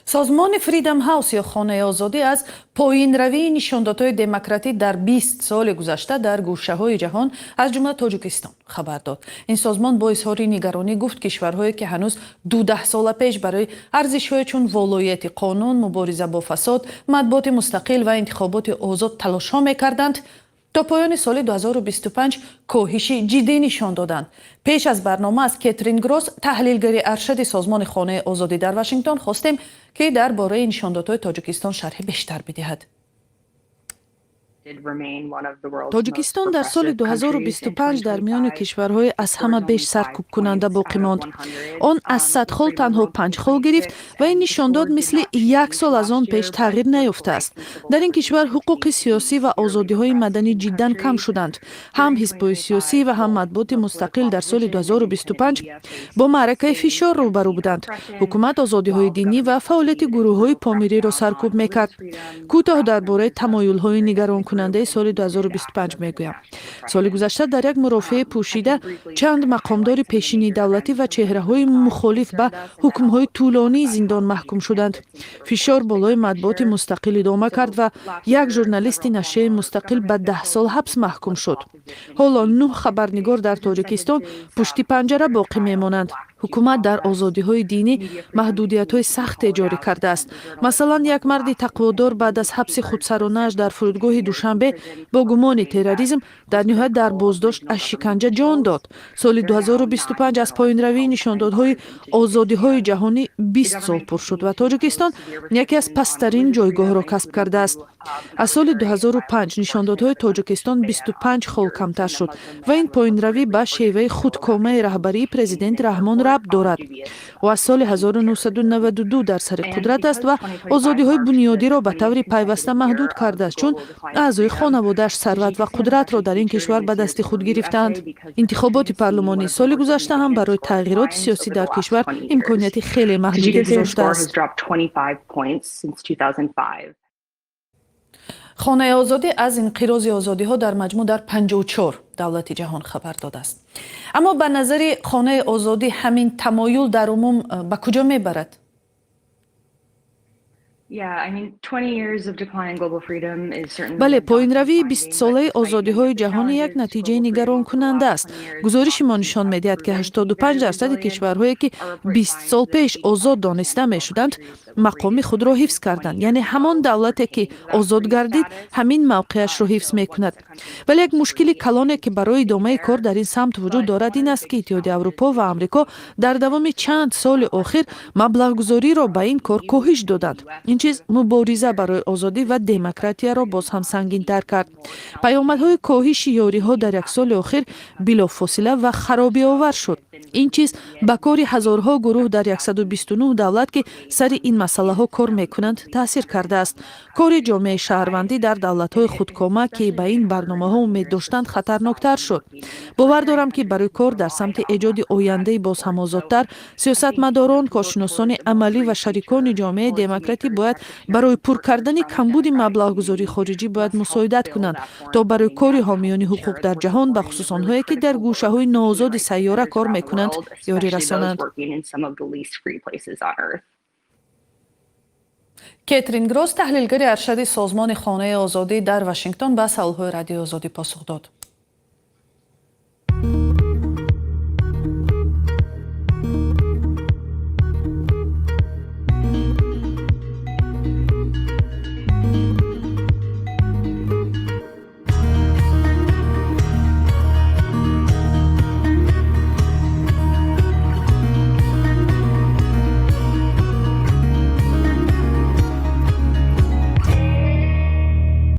Созмони Freedom House ё Хонаи озодӣ аз поинравии нишондодҳои демократӣ дар 20 соли гузашта дар гӯшаҳои ҷаҳон, аз ҷумла Тоҷикистон, хабар дод. Ин созмон бо изҳори нигаронӣ гуфт, кишварҳое ки ҳанӯз 20 сола пеш барои арзишҳое чун волоияти қонун, мубориза бо фасод, матбуоти мустақил ва интихоботи озод талошҳо мекарданд, то поёни соли 2025 коҳиши ҷиддӣ нишон доданд. Пеш аз барнома аз Кетрин Гросс, таҳлилгари аршади созмони Хонаи озодӣ дар Вашингтон, хостем, ки дар бораи нишондодҳои Тоҷикистон шарҳи бештар бидиҳад. Тоҷикистон дар соли 2025 дар миёни кишварҳои аз ҳама беш саркӯбкунанда боқӣ монд. Он аз 100 хол танҳо 5 хол гирифт ва ин нишондод мисли як сол аз он пеш тағйир наёфтааст. Дар ин кишвар ҳуқуқи сиёсӣ ва озодиҳои маданӣ ҷиддан кам шуданд. Ҳам ҳизбҳои сиёсӣ ва ҳам матбуоти мустақил дар соли 2025 бо маъракаи фишор рӯбарӯ буданд. Ҳукумат озодиҳои динӣ ва фаъолияти гурӯҳҳои помириро саркӯб мекард. Кӯтоҳ дар бораи тамоюлҳои нигаронкунандаи соли 2025 мегӯям. Соли гузашта дар як мурофиаи пӯшида чанд мақомдори пешини давлатӣ ва чеҳраҳои мухолиф ба ҳукмҳои тӯлонии зиндон маҳкум шуданд. Фишор болои матбуоти мустақил идома кард ва як журналисти нашрияи мустақил ба 10 сол ҳабс маҳкум шуд. Ҳоло нӯҳ хабарнигор дар Тоҷикистон пушти панҷара боқӣ мемонанд. Ҳукумат дар озодиҳои динӣ маҳдудиятҳои сахте ҷорӣ кардааст. Масалан, як марди тақводор баъд аз ҳабси худсаронааш дар фурудгоҳи Душанбе бо гумони терроризм дар ниҳоят дар боздошт аз шиканҷа ҷон дод. Соли 2025 аз поинравии нишондодҳои озодиҳои ҷаҳонӣ 20 сол пур шуд ва Тоҷикистон яке аз пасттарин ҷойгоҳро касб кардааст. Аз соли 2005 нишондодҳои Тоҷикистон 25 хол камтар шуд ва ин поинравӣ ба шеваи худкомаи раҳбарии президент Раҳмон рабт дорад. Ӯ аз соли 1992 дар сари қудрат аст ва озодиҳои бунёдиро ба таври пайваста маҳдуд кардааст, чун аъзои хонаводааш сарват ва қудратро дар ин кишвар ба дасти худ гирифтаанд. Интихоботи парлумонии соли гузашта ҳам барои тағйироти сиёсӣ дар кишвар имконияти хеле маҳдуде гузоштааст. Хонаи озодӣ аз инқирози озодиҳо дар маҷмӯъ дар 54 давлати ҷаҳон хабар додааст. Аммо ба назари Хонаи озодӣ ҳамин тамоюл дар умум ба куҷо мебарад? Бале, поинравии 20-солаи озодиҳои ҷаҳонӣ як натиҷаи нигаронкунанда аст. Гузориши мо нишон медиҳад, ки 85 дарсади кишварҳое, ки 20 сол пеш озод дониста мешуданд, мақоми худро ҳифз карданд, яъне ҳамон давлате, ки озод гардид, ҳамин мавқеашро ҳифз мекунад. Вале як мушкили калоне, ки барои идомаи кор дар ин самт вуҷуд дорад, ин аст, ки Иттиҳоди Аврупо ва Амрико дар давоми чанд соли охир маблағгузориро ба ин кор коҳиш доданд. Ин чиз мубориза барои озодӣ ва демократияро боз ҳам сангинтар кард. Паёмадҳои коҳиши ёриҳо дар як соли охир билофосила ва харобиовар шуд. Ин чиз ба кори ҳазорҳо гурӯҳ дар 129 давлат, ки сари ин масъалаҳо кор мекунанд, таъсир кардааст. Кори ҷомеаи шаҳрвандӣ дар давлатҳои худкома, ки ба ин барномаҳо умед доштанд, хатарноктар шуд. Бовар дорам, ки барои кор дар самти эҷоди ояндаи боз ҳам озодтар сиёсатмадорон, коршиносони амалӣ ва шарикони ҷомеаи демократӣ бояд барои пур кардани камбуди маблағгузории хориҷӣ бояд мусоидат кунанд, то барои кори ҳомиёни ҳуқуқ дар ҷаҳон, бахусус онҳое, ки дар гӯшаҳои ноозоди сайёра кор мекунанд, ёрӣ расонанд. Кетрин Гросс, таҳлилгари аршади созмони Хонаи озодӣ дар Вашингтон, ба саволҳои Радиои Озодӣ посух дод.